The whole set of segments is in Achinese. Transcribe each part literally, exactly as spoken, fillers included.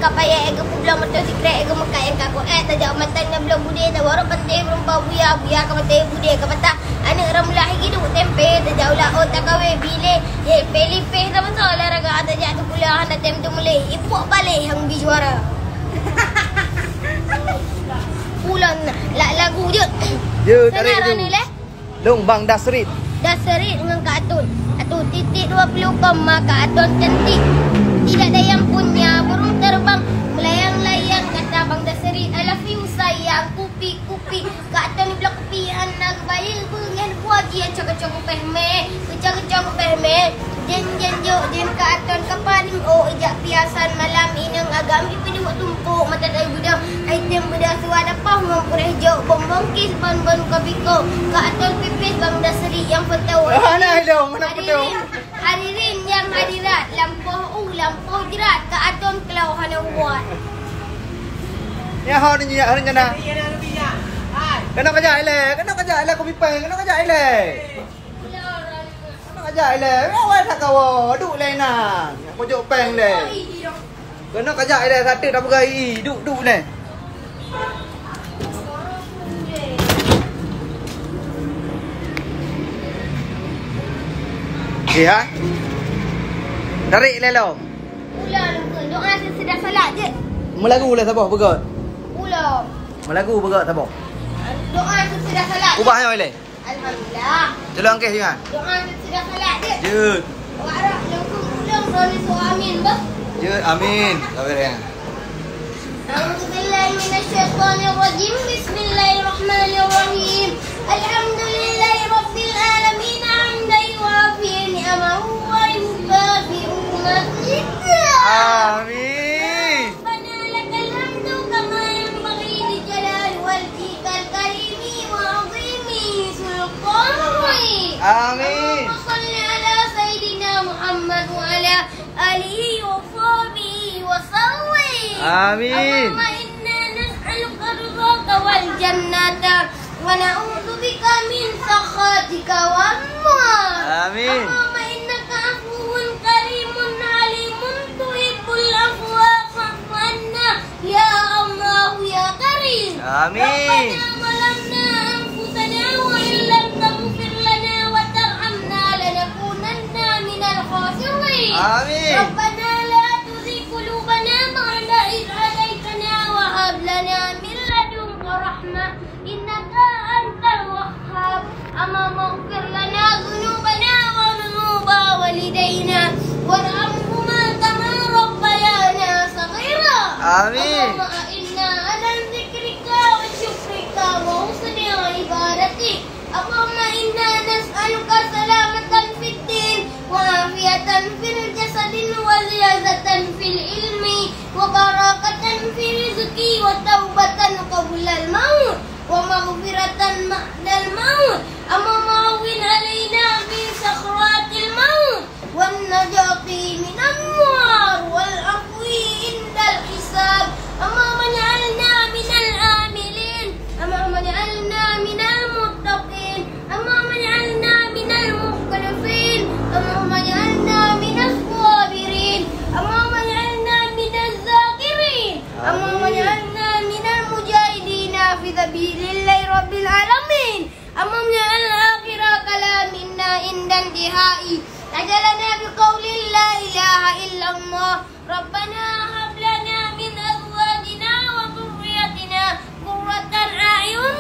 Ka payah ék geupeubloe moto sikrek, ék geumeukat nyang ka kuék, tajak u mantong nyang bloe budé, tawarok panté meureumpok buya, buya ka maté budé ka patah. Aneuk ramula hai giduk tempe, tajak u laôt takawé bilé, jipéh lipéh sama soe olahraga, tajak sikula hana tem teumulé, ipok balé hang bi juara. Ulôn la-, lagu jeuet. Jeuet, tarék jeuet. Lôn Bang Dasrit. Dasrit ngon Kak Atun. Atun titik dua puluh koma, Kak Atun cantik. Tidak ada yang punya burung terbang melayang-layang, kata Bang Dasrit, "I love you sayang, kupi, kupi." Kak Atun di blok kupi, hana geubayeue beungian buah jih, cok-cok upéh mé, cok-cok upéh mé. Jén, jén jok, jén Kak Atun ka panéng ôk, ijak piasan malam inong agam, ipeuduek tumpôk mata tayu beudôh, item beudôh suwa dapah ngon pureh jok, bonbon kis, bonbon kabiko, Kak Atun pipis, Bang Dasri nyang foto. Ah, nah, ilong, mana foto? Hadirin, hadirin nyang hadirat, lampôh u, lampôh jrat, Kak Atun klau hana buat. Ya, ha, ni, ya, ha, ni, na. Keunoe kajak ilèe, keunoe kajak ilèe, kopi peng, keunoe kajak ilèe. Keunoe kajak ilèe, awai that kawoe, duek lé na. Pojok péng deh. Keunoe kajak ilèe, sateuk tapeugah i, duek, duek lé. Okey, ha? Tarék lé lom. Ulang doa sesudah salat jeuet. Meulagu lé saboh beugöt. Ulang. Meulagu beugöt saboh. Doa sesudah salat. Ubah nyoe ilèe. Alhamdulillah. Tolong angkeh singoh. Doa sesudah salat jeuet. Jeuet. Awak rot leukeung ulôn droeneuh su amin, beuh. Jeuet, amin. Sabar ya. A'udzubillahi minasyaitonirrajim. Bismillahirrahmanirrahim. Alhamdulillahirabbil alamin, hamdan yuwafi ni'amahu wa yukafi'u mazidah. Amin. Rabbana lakal hamdu kama yanbaghi li jalali wajhikal karimi wa azimi sultanik. Amin. Allahumma shalli ala sayyidina Muhammad wa ala alihi wa sahbihi wa sallim. Amin. Allahumma inna nas'aluka ridhaka wal jannata wa na'udzubika min sakhatika wan nar. Amin. Allahumma innaka afuwun karimun halimun tuhibbul afwa fa'fu anna ya Allah ya Karim. Amin. Rabbana zalamna anfusana wa illam taghfir lana wa tarhamna lanakunanna minal khasirin. Amin. Rabbana la tuzigh qulubana ba'da idh hadaytana wa hab lana min ladunka rahmah innaka antal wahhab. Allahumma ighfir lana dzunubana wa dzunuba walidaina warhamhuma kama rabbayana shaghira. Amin. Allahumma a'inna ala dzikrika wa syukrika wa husni ibadatik. Allahumma inna nas'aluka salamatan fid din wa afiatan fil jasadi wa ziyadatan fil ilmi wa barakatan fir rizqi wa taubatan qablal maut wa maghfiratan ba'dal maut. Allahumma hawwin alaina fi sakratil maut wan najati minan nar wal afwi indal hisab. Allahumma ij'alna minal amilin. Allahumma ij'alna minal muttaqin. Allahumma ij'alna minal mukhlisin. Allahumma ij'alna minas sabirin. Allahumma ij'alna minaz zakirin. Allahumma ij'alna minal mujahidina fi sabilillahi rabbil alamin. Allahumma ij'al akhira kalamina indal intihai ajalana bi qauli la ilaha illallah. Rabbana hab lana min azwajina wa dzurriyyatina qurrata a'yun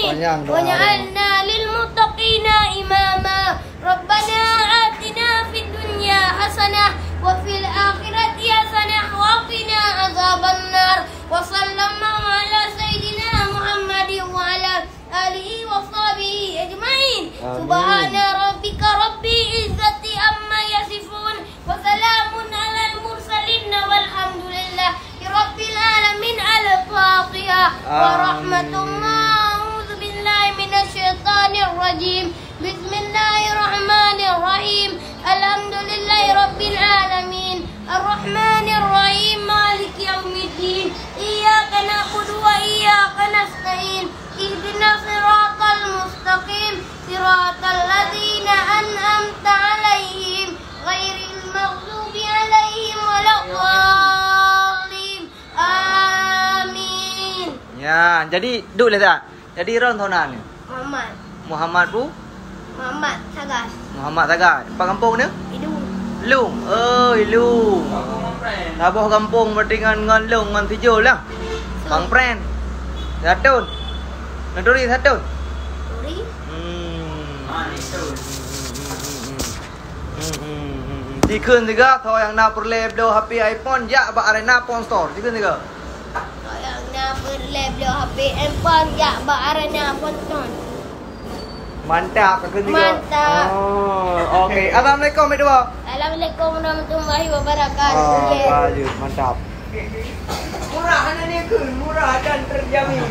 Panjang doa. Waj'alna lil muttaqina imama. Rabbana atina fid dunya hasanah wa fil akhirati hasanah wa qina adzabannar. Wa sallallahu ala sayyidina Muhammadin wa ala alihi wa sahbihi ajma'in. Amin. Subhana rabbika rabbil izzati amma yasifun. Wa salamun alal mursalin walhamdulillahi rabbil alamin. Al-Fatihah. Amin. Wa rahmatullah. A'udzu billahi minasy syaithanir rajim. Bismillahirrahmanirrahim. Alhamdulillahi rabbil alamin. Arrahmanirrahim. Maliki yaumiddin. Iyyaka na'budu wa iyyaka nasta'in. Ihdinas siratal mustaqim, siratal ladzina an'amta 'alaihim, ghairil maghdubi 'alaihim waladdallin. Jadi, duek lé that. Jadi, droen soe nan nyoe? Muhammad. Muhammad bu? Muhammad Sagar. Muhammad Sagar. Pat gampông nyoe? Ilung. Ilung. Oh, Ilung. Saboh gampông berarti ngon, ngon Ilung, ngon Sijol lah. Bang Pren. Satun. Neuturi Satun? Turi. Hmm. Hmm, hmm, hmm, hmm, hmm. Hmm, hmm, hmm, hmm. Jikheun siga, soe nyang na peureulée bloe H P iPhone, jak bak Arena Phone Store. Jikheun siga. Soe nyang na peureulée bloe H P iPhone, jak bak Arena Phone Store. Mantap, kakheun siga. Mantap. Oh, oke. Assalamualaikum, Mek Dua. Assalamualaikum warahmatullahi wabarakatuh. Ah, bagus, mantap. Murah, hana nyeukeu, murah dan terjamin.